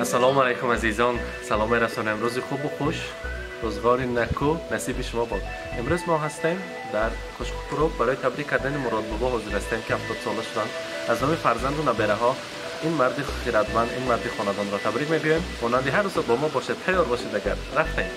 Ассалому алайкум азизон, салом расонем. Рӯзи хубу хуш, рӯзгори неку насиби шумо бод. Имрӯз мо ҳастем дар Кушкпуроб барои табрик кардани Мурод бобо ҳозир ҳастем, ки 70 сола шуданд. Аз номи фарзанду набераҳо ин марди хирадманд, ин марди хонадонро табрик мегӯем. Монанди ҳар рӯза бо мо бошед, тайёр бошед агар. Рафтем.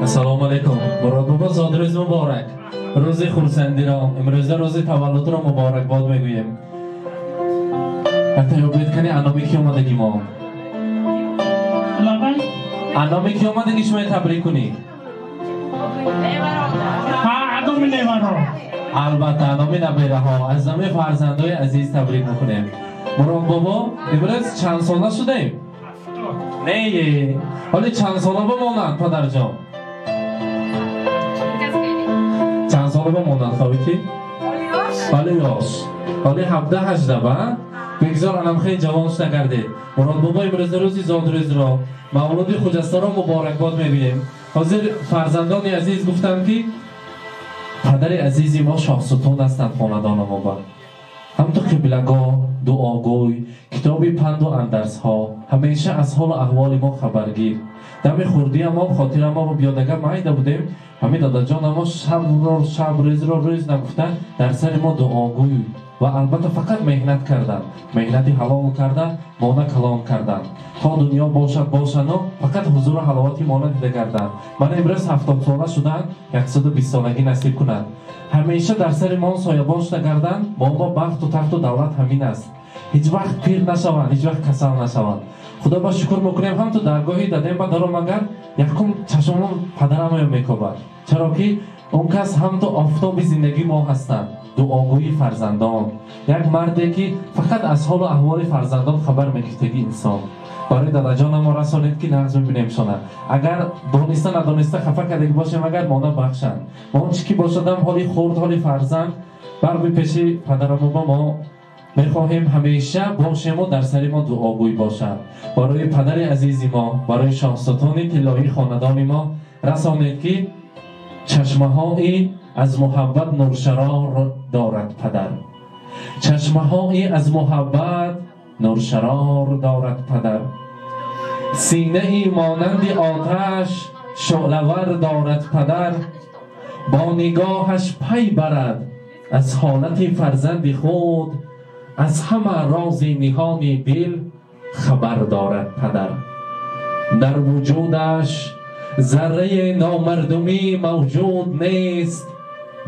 Ассалому алайкум. Мурод бобо, зодрӯз муборак. Рӯзи хурсандиро, имрӯза рӯзи таваллудро муборакбод мегӯем. Ҳатто ёбед кани аноми ки омадагӣ мо? Аноми ки омадагӣ шумо табрик кунӣ? Албатта, аноми набераҳо, аз номи фарзандои азиз табрик мекунем. Мурод бобо, имрӯз чанд сола шудаем? Не, ҳоли чанд сола бимонанд, падарҷон? Чанд сола бимонанд, хоҳӣ ки? Ҳоли ёш. Ҳоли 17-18 ба? Бигзор анам хеле ҷавон шуда гардед. Мурод бобо, имрӯз рӯзи зодрӯзро, мавлуди хуҷастаро муборакбод мегӯем. Ҳозир фарзандони азиз гуфтанд, ки падари азизи мо шоҳсутун ҳастанд хонадона мо ба. Ҳамту қиблагоҳ, дуогӯй, китоби панду андарсҳо, ҳамеша аз ҳолу аҳволи мо хабаргир. Дами хурдиамо хотирамо биёдага майда будем, ҳамин дадаҷонамо шабро шаб, рӯзро рӯз нагуфта дар сари мо дуогӯй ва албатта фақат меҳнат кардан, меҳнати ҳалол кардан, мона калон кардан. То дунё бошад бошану фақат ҳузуру ҳаловати мона дида гарданд. Мана имрӯз 70 сола шуданд, 120 солагӣ насиб кунанд. Ҳамеша дар сари мон соябон шуда гарданд, мо бахту тахту давлат ҳамин аст. Ҳеҷ вақт пир нашаванд, ҳеҷ вақт касал нашаванд. Худо ба шукр мекунем, ҳам ту даргоҳи дадем ба даромагар, якум чашмон падарамоё мекобад. Чаро ки он кас ҳам ту офтоби зиндагии мо ҳастанд, дуогӯи фарзандон. Як марде ки фақат аз ҳолу аҳволи фарзандон хабар мегирифтаги инсон. Барои дадаҷонамо расонед, ки нағз мебинемшона. Агар дониста надониста хафа кардаги бошем, агар мона бахшанд. Мо он чӣ ки бошадам, ҳоли хурд, ҳоли фарзанд, барби пеши падарамо ба мо мехоҳем ҳамеша бошему дар сари мо дуогӯй бошанд. Барои падари азизи мо, барои шоҳсутуни тиллоии хонадони мо расонед, ки чашмаҳои аз муҳаббат нуршарор дорад падар. Чашмаҳои аз муҳаббат нуршарор дорад падар. Синаи монанди оташ шӯълавар дорад падар. Бо нигоҳаш пай барад аз ҳолати фарзанди худ, аз ҳама рози ниҳони дил хабар дорад падар. Дар вуҷудаш зарраи номардумӣ мавҷуд нест,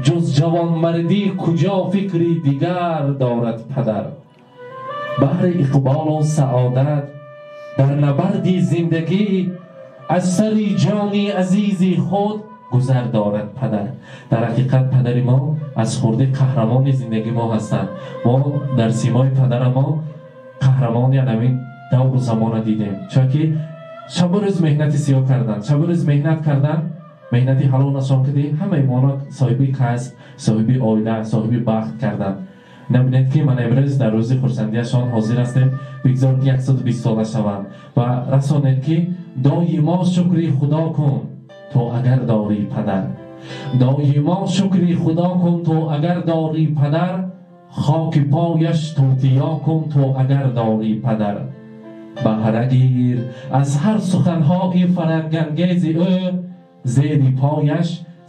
ҷуз ҷавонмардӣ куҷо фикри дигар дорад падар. Баҳри иқболу саодат дар набарди зиндагӣ аз сари ҷони азизи худ гузар дорад падар. Дар ҳақиқат падари мо аз хурдӣ қаҳрамони зиндагии мо ҳастанд. Мо дар симои падарамо қаҳрамони ҳамин давру замона дидем, чунки шабу рӯз меҳнати сиёҳ карданд, шабу рӯз меҳнат карданд, меҳнати ҳалол нашон кардӣ, ҳамаи моро соҳиби касб, соҳиби оила, соҳиби бахт карданд. Набинед, ки ман имрӯз дар рӯзи хурсандиашон ҳозир ҳастем. Бигзор ки 120 сола шаванд ва расонед, ки доимо шукри Худо кун то агар дорӣ падар. Доимо шукри Худо кун то агар дорӣ падар, хоки пояш тутиё кун то агар дорӣ падар. Баҳра гир аз ҳар суханҳои фарангангези ӯ, зери пояш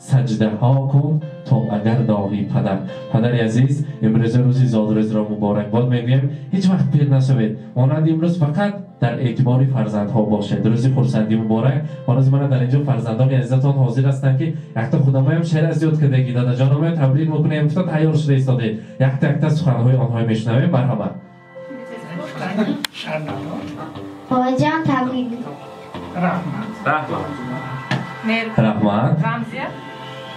саҷдаҳо кун то агар дорӣ падар. Падари азиз, имрӯз рӯзи зодрӯзро муборакбод мегӯем. Ҳеҷ вақт пир нашавед, монанди имрӯз фақат дар эътибори фарзандҳо бошед. Рӯзи хурсандӣ муборак. Ҳоло мана дар инҷо фарзандони азизатон ҳозир ҳастанд, ки якта худамоям шеър аз ёд кардагӣ, дадаҷономоям табрик мекунем, гуфта тайёр шуда истодед. Якта якта суханҳои онҳо мешунавем. Марҳамат. Бобоҷон, табрик. Раҳмат. Раҳмат. Рамзия.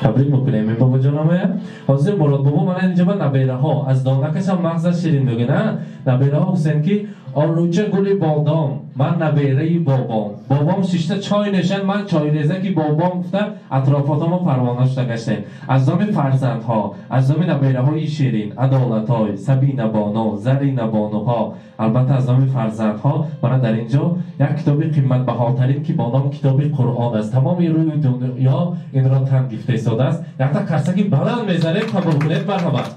Табрик мекунем ин бобоҷономая. Ҳозир Мурод бобо мана инҷа ба набераҳо аз донакашам мағзаш ширин мегӯяд, набераҳо ҳусен ки олуча гули бодом, ман набераи бобом, бобом шишта чой нӯшад, ман чойрезаки бобом гуфта атрофотамо парвона шуда гаштем. Аз номи фарзандҳо, аз номи набераҳои ширин, Адолатой, Сабина бону, Зарина бонуҳо, албатта аз номи фарзандҳо мана дар ин ҷо як китоби қиматбаҳотарин ки бо номи китоби Қуръон аст, тамоми рӯи дунё инро тан гифта истодааст. Якта карсаки баланд мезанем, қабул кунед, марҳамат.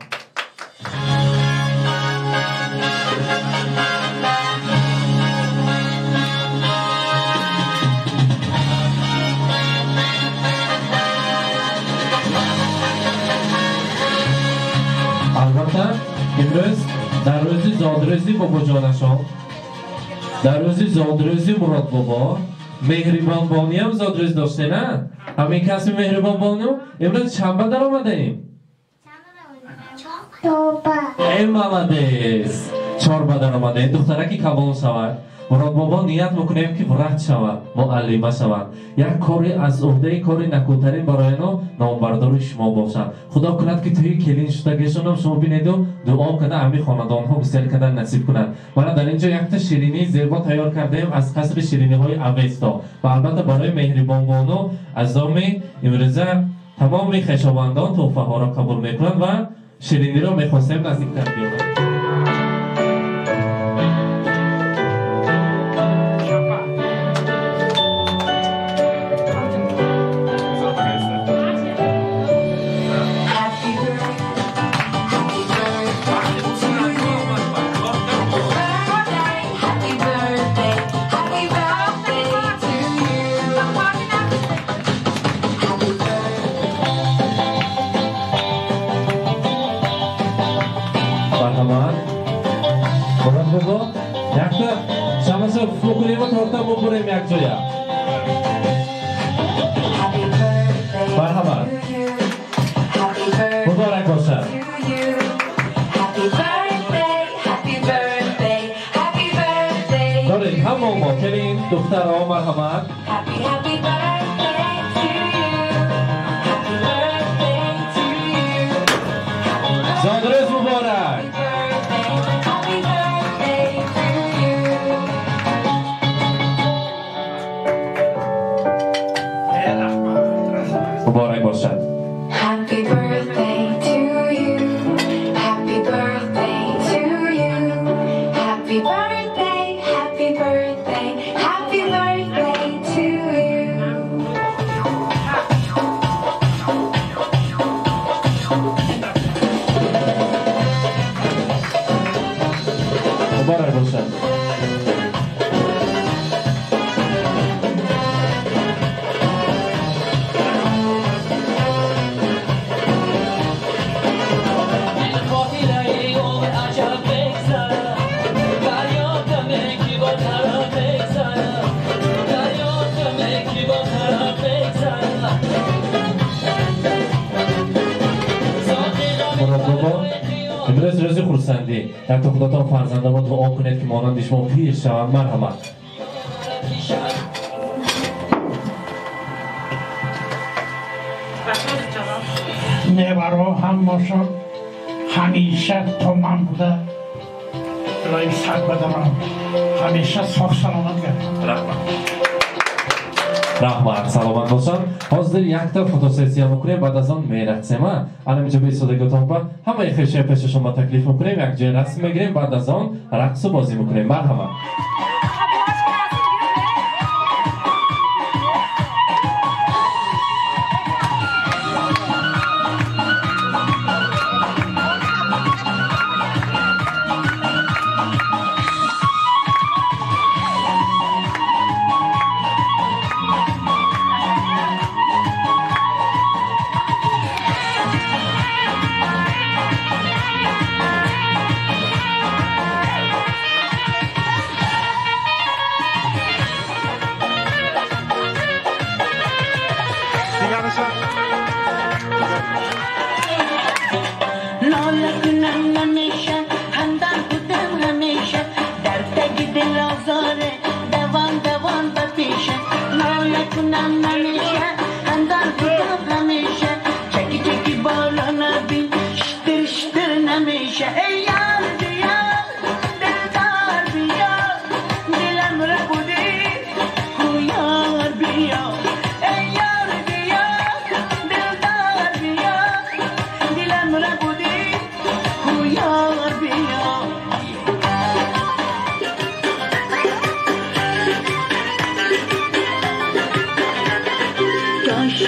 Албатта имрӯз дар рӯзи зодрӯзи бобоҷонашон, дар рӯзи зодрӯзи Мурод бобо Меҳрибонбониам зодрӯз доште, на? Ҳамин касби Меҳрибонбону имрӯз шанба даромадаем? Э, молодец! Чорба даромадаем. Духтараки калон шавад. Мурод бобо ният мекунем ки врач шавад, муаллима шавад. Як кори аз уҳдаи кори накӯтарин барои но номбардори шумо бошад. Худо кунад ки тӯи келин шудагишонам шумо бинеду дуо карда ҳамин хонадонҳо гусел кардан насиб кунад. Мана дар ин ҷо якта ширинии зебо тайёр кардаем аз қасри шириниҳои Авесто ва албатта барои Меҳрибонбону аз номи имрӯза тамоми хешовандон тӯҳфаҳоро қабул мекунанд ва шириниро мехостем наздиктар биёранд. Марҳамат. Муборак бошад. Доред ҳамо мо келин духтаро, марҳамат. Зодрӯз муборак. Муборак бошад. Happy birthday to you. Happy birthday to you. Happy birthday, happy birthday, happy birthday to you. Муборак бошад. Имрӯз рӯзи хурсандӣ. Якто худотон фарзандамо дуо кунед ки монанди шумо пир шаванд. Марҳамат. Неваро ҳамошон ҳамеша то ман буда илоҳи сад бадарам, ҳамеша соғ саломат гардад. Раҳмат. Раҳмат, саломат бошанд. Ҳозир якта фотосессия мекунем, баъд аз он мерақсем. Ана инҷо беистодагиатон ба ҳамаи хешои пеши шумо таклиф мекунем, як ҷои расм мегирем, баъд аз он рақсу бозӣ мекунем. Марҳамат. دوان دوان به پیشه ناله کنم نمیشه، خندان بودم همیشه.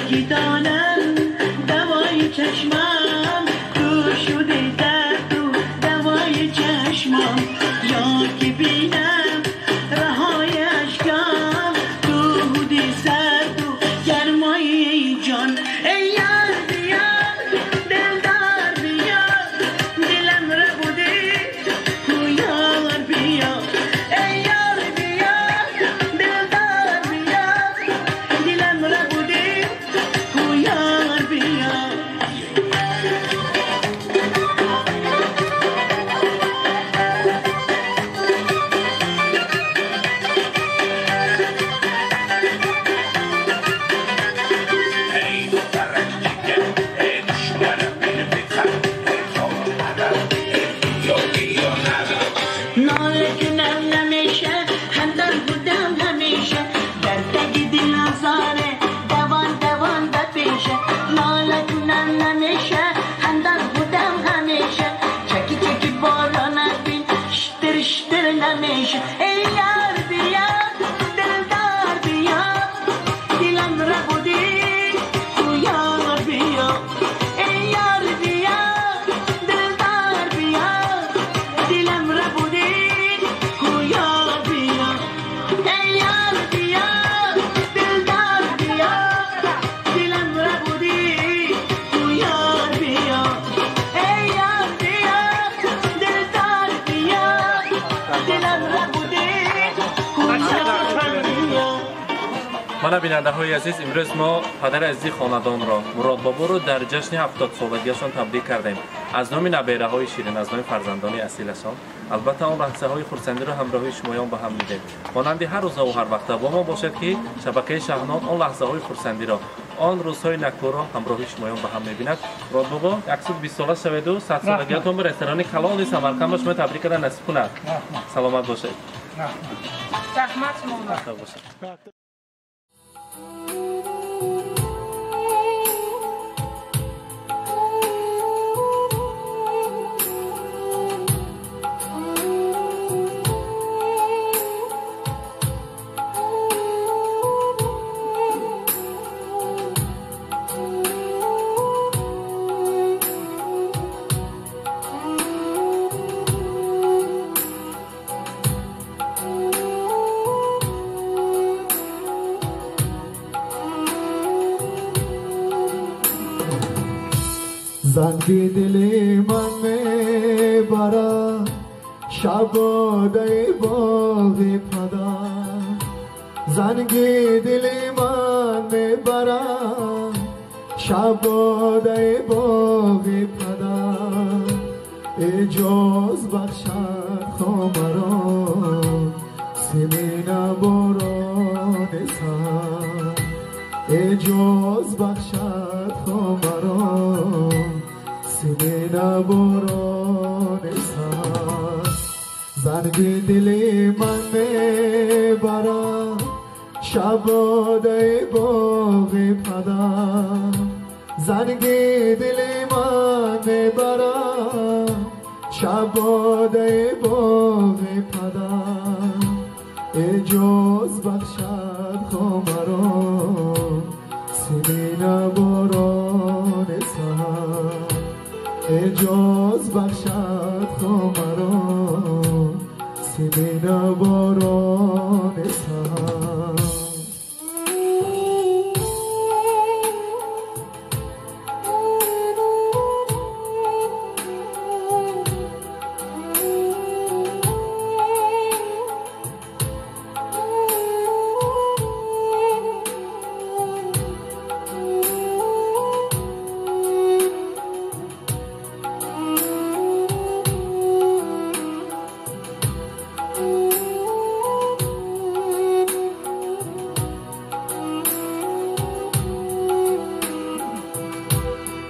که دانم دوای چشمم تو شده درد و دوای چشمم یا که بینم رهای اشکم تو بودی سرد و گرمای جان ای یار بیا دلدار بیا دلم ربوده کو یار بیا ای یار بیا دلدار بیا دلم ربوده کو یار بیا. ناله کنم نمیشه همدم بودم همیشه در تگ دل آزاره دوان دوان بپیشه ناله کنم نمیشه همدم بودم همیشه چکی چکی باران بین شتر شتر نمیشه ای یار بیا دلدار بیا دلم ربودی کو یار بیا ای یار بیا دلدار بیا دلم ربودی کو یار بیا ای یار بیا دلدار بیا دلم ربودی کو یار بیا ای یار بیا دلدار بیا دلم ربودی کو یار بیا. Мана бинандаҳои азиз, имрӯз мо падари азизи хонадонро Муродбоборо дар ҷашни 70-солагиашон табрик кардем. Аз номи набераҳои ширин, аз номи фарзандони асилашон. Албатта он лаҳзаҳои хурсандиро ҳамроҳии шумоён ба ҳам дидем. Монанди ҳар рӯзаву ҳар вақта бо мо бошад, ки шабакаи Шаҳнон он лаҳзаҳои хурсандиро, он рӯзҳои накӯро ҳамроҳии шумоён ба ҳам мебинад. Муродбобо, 120 сола шаведу 100-солагиатон ба ресторани калони Самарқанд ба шумо табрик карда насиб кунад. Саломат бошед. Раҳмат шумо. Бошед. زنگی دلی من میبرد شباده باغ پدر زنگی دلی من میبرد شباده باغ پدر اجاز بخشد خمران سیمین باران سر اجاز بخشد خمران سیمین باران سر زنگی دلی من میبرد شباده باغ پدر زنگی دلی من میبرد شباده باغ پدر اجاز بخشد خمران سیمین باران سر اجاز بخشد خمران سیمین باران سر.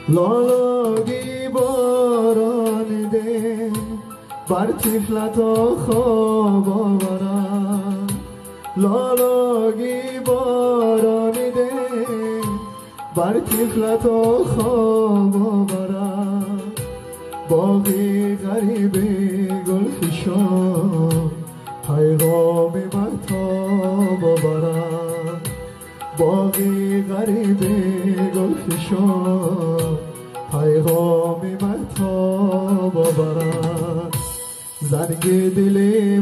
لالاگی باران ده بر طفلت خواب آورد لالاگی باران ده بر طفلت خواب آورد باغی غریب گلفشان پیغام مهتاب آورد باقی غریبی گلفشان پیغامی مهتاب آورد. زنگ دل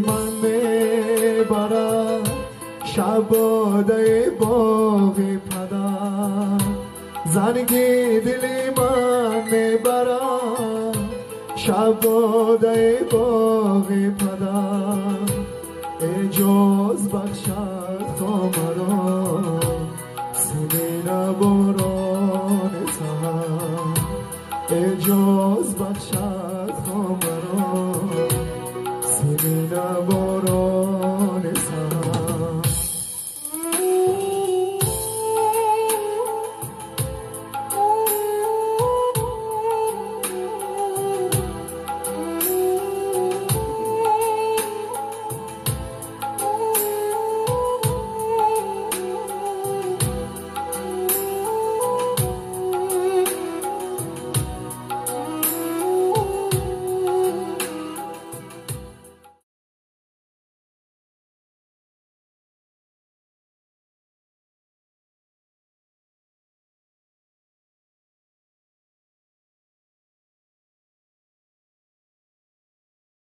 من میبرد شباده باغ پدر، زنگ دل من میبرد شباده باغ پدر. اجاز بخشد تا مرا سینه باران سحر، اجاز بخشد.